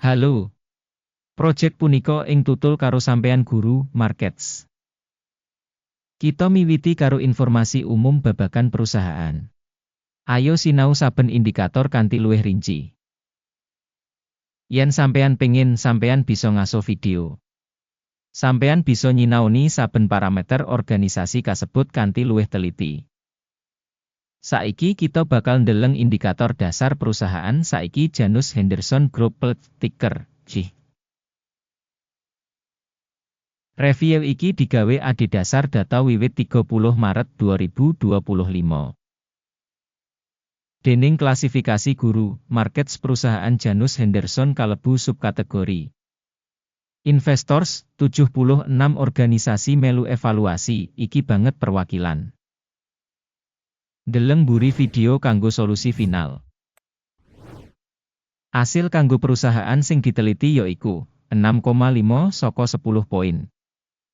Halo. Project punika ing tutul karo sampean Guru Markets. Kita miwiti karo informasi umum babagan perusahaan. Ayo sinau saben indikator kanthi luwih rinci. Yen sampean pengin, sampean bisa ngaso video. Sampean bisa nyinaoni saben parameter organisasi kasebut kanthi luwih teliti. Saiki kita bakal ndeleng indikator dasar perusahaan saiki, Janus Henderson Group Plc, ticker JHG. Review iki digawe adhedhasar data wiwit 30 Maret 2025. Dening klasifikasi Guru Markets, perusahaan Janus Henderson kalebu subkategori Investors, 76 organisasi melu evaluasi, iki banget perwakilan. Deleng buri video kanggo solusi final. Asil kanggo perusahaan sing diteliti yaiku 6,5 saka 10 poin.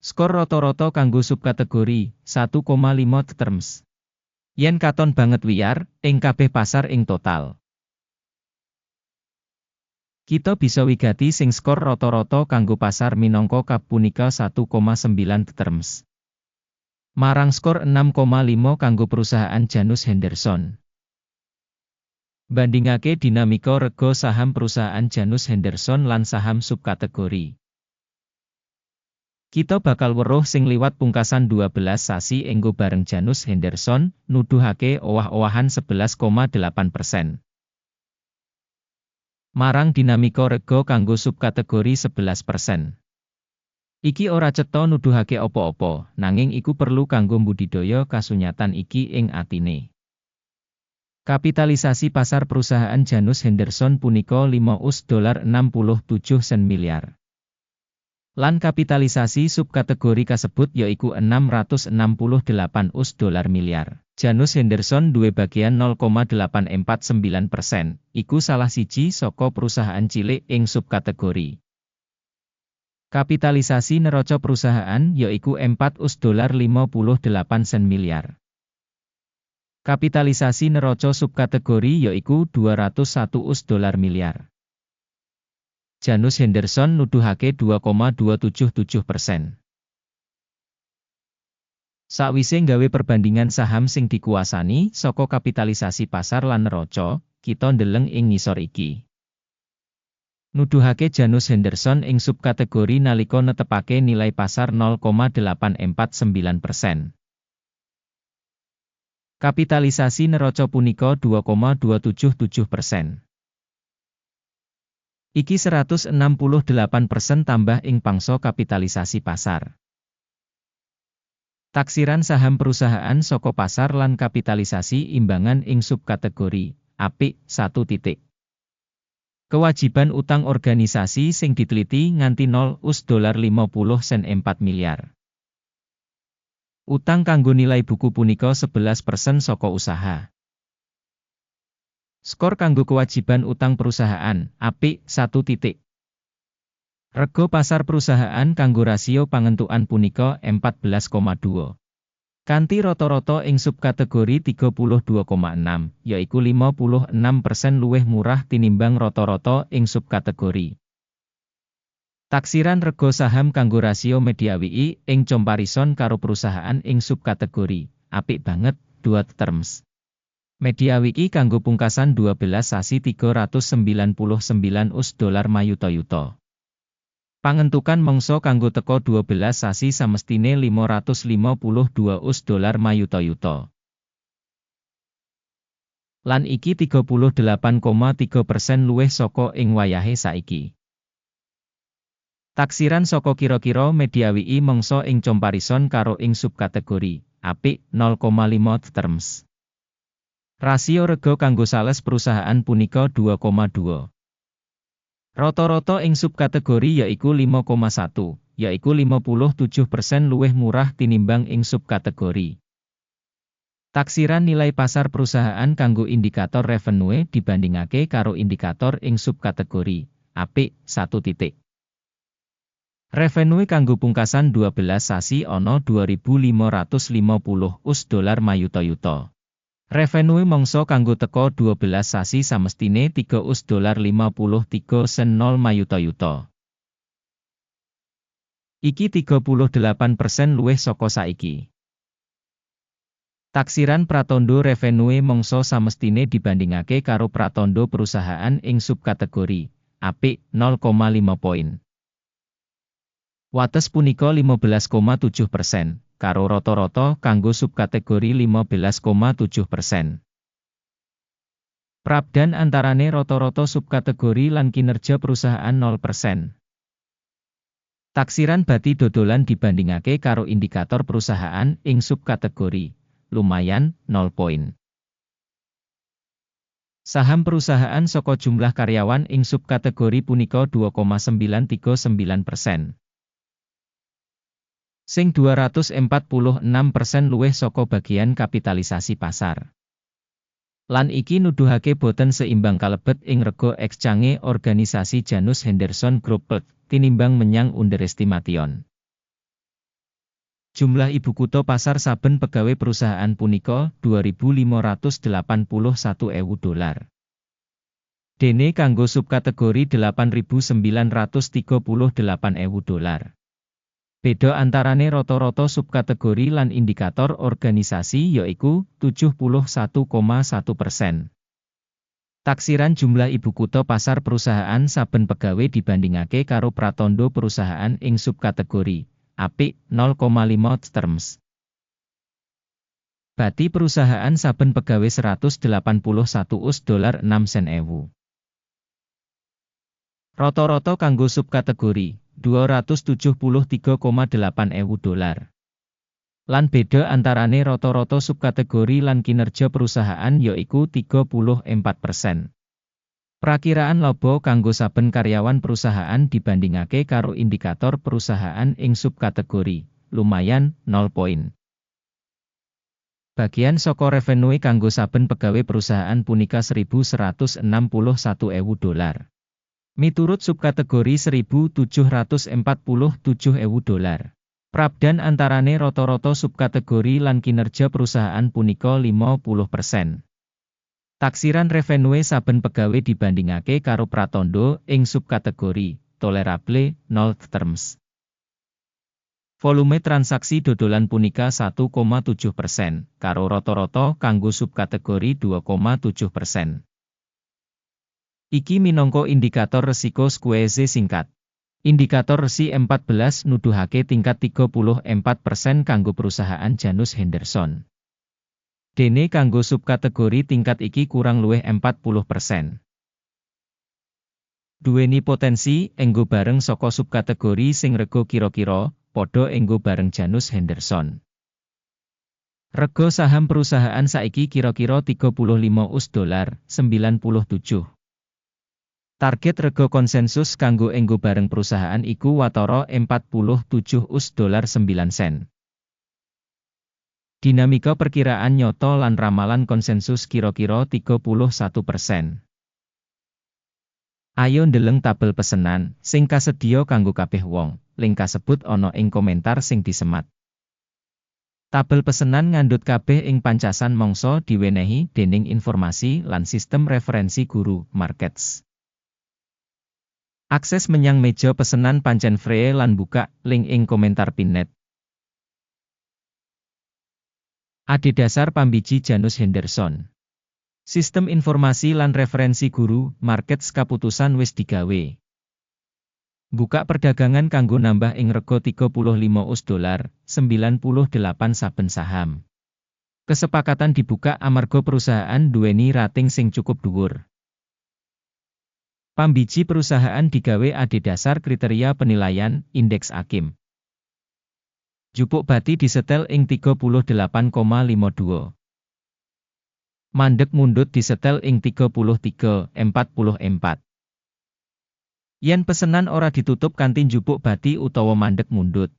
Skor rata-rata kanggo subkategori 1,5 terms. Yen katon banget wiyar ing kabeh pasar ing total. Kita bisa wigati sing skor rata-rata kanggo pasar minangka kap punika 1,9 terms. Marang skor 6,5 kanggo perusahaan Janus Henderson. Bandingake dinamika rega saham perusahaan Janus Henderson lan saham subkategori. Kita bakal weruh sing liwat pungkasan 12 sasi enggo bareng Janus Henderson nuduhake owah-owahan 11,8%. Marang dinamika rega kanggo subkategori 11%. Iki ora cetha nuduhake apa-apa, nanging iku perlu kanggo mbudidaya kasunyatan iki ing atine. Kapitalisasi pasar perusahaan Janus Henderson punika 5 US dolar 67 sen miliar. Lan kapitalisasi subkategori kasebut yaiku 668 US dolar miliar. Janus Henderson duwe bagian 0,849%, iku salah siji saka perusahaan cilik ing subkategori. Kapitalisasi neraca perusahaan yaiku 4 US dolar 58 sen miliar. Kapitalisasi neraca subkategori yaiku 201 US dolar miliar. Janus Henderson nuduhake 2,277%. Sakwise nggawe perbandingan saham sing dikuasani saka kapitalisasi pasar lan neraca, kita ndeleng ing ngisor iki. Nuduhake Janus Henderson ing subkategori nalika netepake nilai pasar 0,849%. Kapitalisasi neraca punika 2,277%. Iki 168% tambah ing pangsa kapitalisasi pasar. Taksiran saham perusahaan saka pasar lan kapitalisasi imbangan ing subkategori apik 1 titik. Kewajiban utang organisasi sing diteliti nganti 0 US dolar 50 sen 4 miliar. Utang kanggo nilai buku punika 11% saka usaha. Skor kanggo kewajiban utang perusahaan, apik, 1 titik. Rego pasar perusahaan kanggo rasio pangentukan punika 14,2. Kanthi rata-rata ing subkategori 32,6, yaiku 56% luwih murah tinimbang rata-rata ing subkategori. Taksiran rego saham kanggo rasio mediawi ing comparison karo perusahaan ing subkategori, apik banget, 2 terms. Mediawi kanggo pungkasan 12 sasi 399 US dolar mayuta-yuta. Pangentukan mangsa kanggo teka 12 sasi samestine 552 US dolar mayuta-yuta. Lan iki 38,3% luwih saka ing wayahe saiki. Taksiran saka kira-kira mediawi mangsa ing comparison karo ing subkategori, apik, 0,5 terms. Rasio rega kanggo sales perusahaan punika 2,2. Rata-rata ing subkategori yaiku 5,1, yaiku 57% luwih murah tinimbang ing subkategori. Taksiran nilai pasar perusahaan kanggo indikator revenue dibandingake karo indikator ing subkategori, apik, 1 titik. Revenue kanggo pungkasan 12 sasi ana 2.550 US dolar mayuta-yuta. Revenue mangsa kanggo teka 12 sasi samestine 3 US dolar 53 sen 0 mayuta-yuta. Iki 38% luwih saka saiki. Taksiran pratandha revenue mangsa samestine dibandingake karo pratandha perusahaan ing subkategori apik 0,5 poin. Wates punika 15,7%, karo rata-rata kanggo subkategori 15,7%. Prabédan antarane rata-rata subkategori lan kinerja perusahaan 0%. Taksiran bati dodolan dibandingake karo indikator perusahaan ing subkategori lumayan 0 poin. Saham perusahaan saka jumlah karyawan ing subkategori punika 2,939%. Sing 246% luwih saka bagian kapitalisasi pasar. Lan iki nuduhake boten seimbang kalebet ing rega exchange organisasi Janus Henderson Group Plc, tinimbang menyang underestimation. Jumlah ibu kutha pasar saben pegawe perusahaan punika 2.581 ewu dolar. Dene kanggo subkategori 8.938 ewu dolar. Beda antarane rata-rata subkategori lan indikator organisasi yaiku 71,1%. Taksiran jumlah ibu kutha pasar perusahaan saben pegawe dibandingake karo pratandha perusahaan ing subkategori apik 0,5 terms. Bati perusahaan saben pegawe 181 US dolar 6 sen ewu. Rata-rata kanggo subkategori 273,8 ewu dolar. Lan beda antarane rata-rata subkategori lan kinerja perusahaan yaiku 34%. Prakiraan laba kanggo saben karyawan perusahaan dibandingake karo indikator perusahaan ing subkategori lumayan 0 poin. Bagian saka revenue kanggo saben pegawe perusahaan punika 1.161 ewu dolar. Miturut subkategori 1.747 ewu dolar. Prabédan antarane rata-rata subkategori lan kinerja perusahaan punika 50%. Taksiran revenue saben pegawe dibandingake karo pratandha ing subkategori tolerable 0 terms. Volume transaksi dodolan punika 1,7%, karo rata-rata kanggo subkategori 2,7%. Iki minangka indikator resiko squeeze singkat. Indikator RSI 14 nuduhake tingkat 34% kanggo perusahaan Janus Henderson. Dene kanggo subkategori tingkat iki kurang luwih 40%. Duweni potensi enggo bareng saka subkategori sing rega kira-kira padha enggo bareng Janus Henderson. Rega saham perusahaan saiki kira-kira 35 US dolar 97. Target rega konsensus kanggo enggo bareng perusahaan iku watara 47 US dolar 9 sen. Dinamika perkiraan nyoto lan ramalan konsensus kira-kira 31%. Ayo ndeleng tabel pesenan sing kasedhiya kanggo kabeh wong. Link kasebut ana ing komentar sing disemat. Tabel pesenan ngandhut kabeh ing pancasan mangsa diwenehi dening informasi lan sistem referensi Guru Markets. Akses menyang meja pesenan pancen free lan buka link ing komentar pinned. Adhedhasar pambiji Janus Henderson. Sistem informasi lan referensi Guru Markets kaputusan wis digawe. Buka perdagangan kanggo nambah ing rega 35 US dolar 98 saben saham. Kesepakatan dibuka amarga perusahaan duweni rating sing cukup dhuwur. Pambiji perusahaan digawe adhedhasar kriteria penilaian indeks Akim. Jupuk bati disetel ing 38,52. Mandek mundut disetel ing 33,44. Yen pesenan ora ditutup kanthi njupuk bati utawa mandek mundut,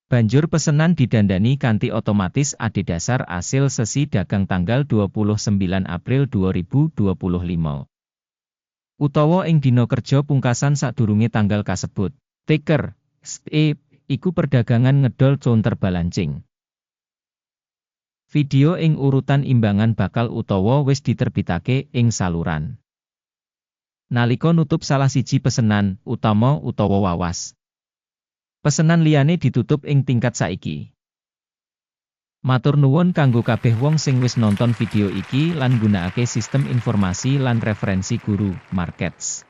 banjur pesenan didandani kanthi otomatis adhedhasar asil sesi dagang tanggal 29 April 2025. Utawa ing dina kerja pungkasan sadurunge tanggal kasebut. Ticker SE iku perdagangan ngedol counterbalancing. Video ing urutan imbangan bakal utawa wis diterbitake ing saluran. Nalika nutup salah siji pesenan utama utawa wawas. Pesenan liyane ditutup ing tingkat saiki. Matur nuwun kanggo kabeh wong sing wis nonton video iki lan nggunakake sistem informasi lan referensi Guru Markets.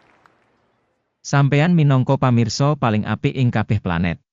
Sampean minangka pamirsa paling apik ing kabeh planet.